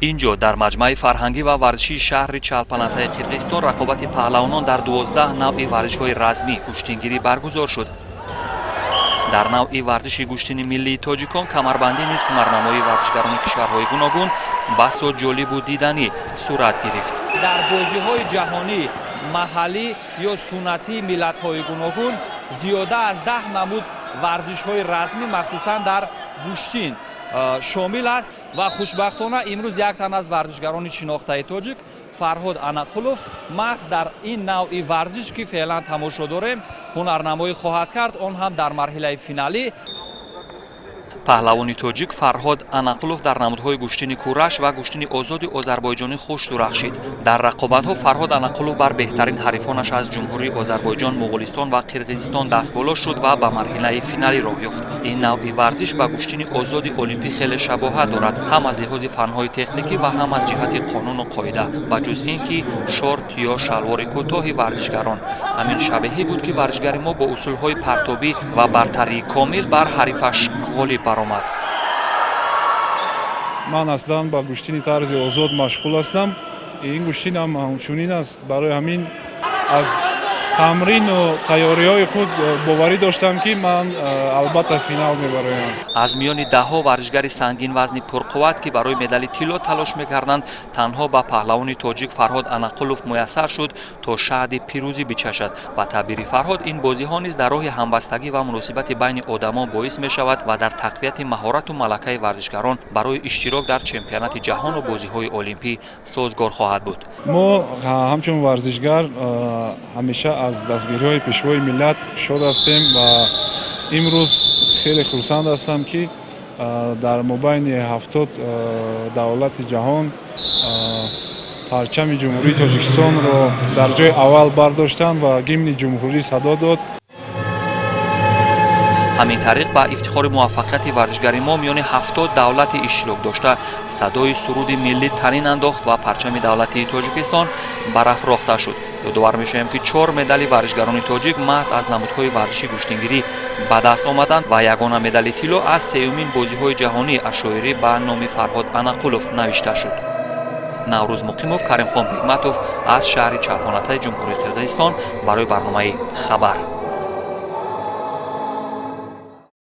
Инҷо дар маҷмаи фарҳангӣ ва варзишии шаҳри Чалпанатаи Қирғизистон рақобати паҳлавонон дар 12 навъи варзишҳои размӣ гӯштингирӣ баргузор шуд. Дар навъи варзиши гӯштини миллии тоҷикон камарбандӣ низ ҳунарнамоии варзишгарони кишварҳои гуногун басо ҷолибу диданӣ сурат гирифт. Дар бозиҳои ҷаҳонӣ, маҳаллӣ ё суннатии миллатҳои гуногун зиёда аз 10 намуд варзишҳои размӣ, махсусан дар гӯштин, шомил аст ва хушбахтона имрӯз як тан аз варзишгарони шинохтаи тоҷик Фарҳод Анақулов маҳз дар ин навъи варзиш, ки феълан тамошо дорем, ҳунарнамоӣ хоҳад кард, он ҳам дар марҳилаи финалӣ. Паҳлавони тоҷик Фарҳод Анақулов дар намудҳои гӯштини кураш ва гӯштини озоди озарбойҷонӣ хуш дурахшид. Дар рақобатҳо Фарҳод Анақулов бар беҳтарин ҳарифонаш аз Ҷумҳурии Озарбойҷон, Муғулистон ва Қирғизистон дастболо шуд ва ба марҳилаи финалӣ роҳ ёфт. Ин навъи варзиш ба гӯштини озоди олимпӣ хеле шабоҳат дорад, ҳам аз лиҳози фанҳои техникӣ ва ҳам аз ҷиҳати қонуну қоида, ба ҷуз ин ки шорт ё шалвори кӯтоҳи варзишгарон. Ҳамин шабеҳӣ буд, ки варзишгари мо бо усулҳои партобӣ ва бартарии комил бар ҳарифаш ғолиб баромад. Ман аслан ба гӯштини тарзи озод машғул ҳастам. Ин гӯштин ҳам ҳамчунин аст. Барои ҳамин аз тамрину тайёриҳои худ боварӣ доштам, ки ман албатта финал мебароям. Аз миёни даҳҳо варзишгари сангинвазни пурқувват, ки барои медали тилло талош мекарданд, танҳо ба паҳлавони тоҷик Фарҳод Анақулов муяссар шуд, то шаҳди пирӯзӣ бичашад. Ба таъбири Фарҳод, ин бозиҳо низ дар роҳи ҳамбастагӣ ва муносибати байни одамон боис мешавад ва дар тақвияти маҳорату малакаи варзишгарон барои иштирок дар чемпионати ҷаҳону бозиҳои олимпӣ созгор хоҳад буд. Мо ҳамчун варзишгар ҳамеша аз дастгириҳои пешвои миллат шод ҳастем ва имрӯз хеле хурсанд ҳастам, ки дар мобайни 70 давлати ҷаҳон парчами Ҷумҳурии Тоҷикистонро дар ҷои аввал бардоштанд ва гимни ҷумҳурӣ садо дод. Ҳамин тариқ, ба ифтихори муваффақияти варзишгари мо миёни 70 давлати иштирок дошта садои суруди миллӣ танин андохт ва парчами давлатии Тоҷикистон барафрохта шуд. Ёдовар мешавем, ки 4 медали варзишгарони тоҷик маҳз аз намудҳои варзиши гӯштингирӣ ба даст омаданд ва ягона медали тилло аз сеюмин бозиҳои ҷаҳонии ашоирӣ ба номи Фарҳод Анақулов навишта шуд. Наврӯз Муқимов, Каримхон Бегматов аз шаҳри Чалпонатаи Ҷумҳурии Қирғизистон барои барномаи «Хабар».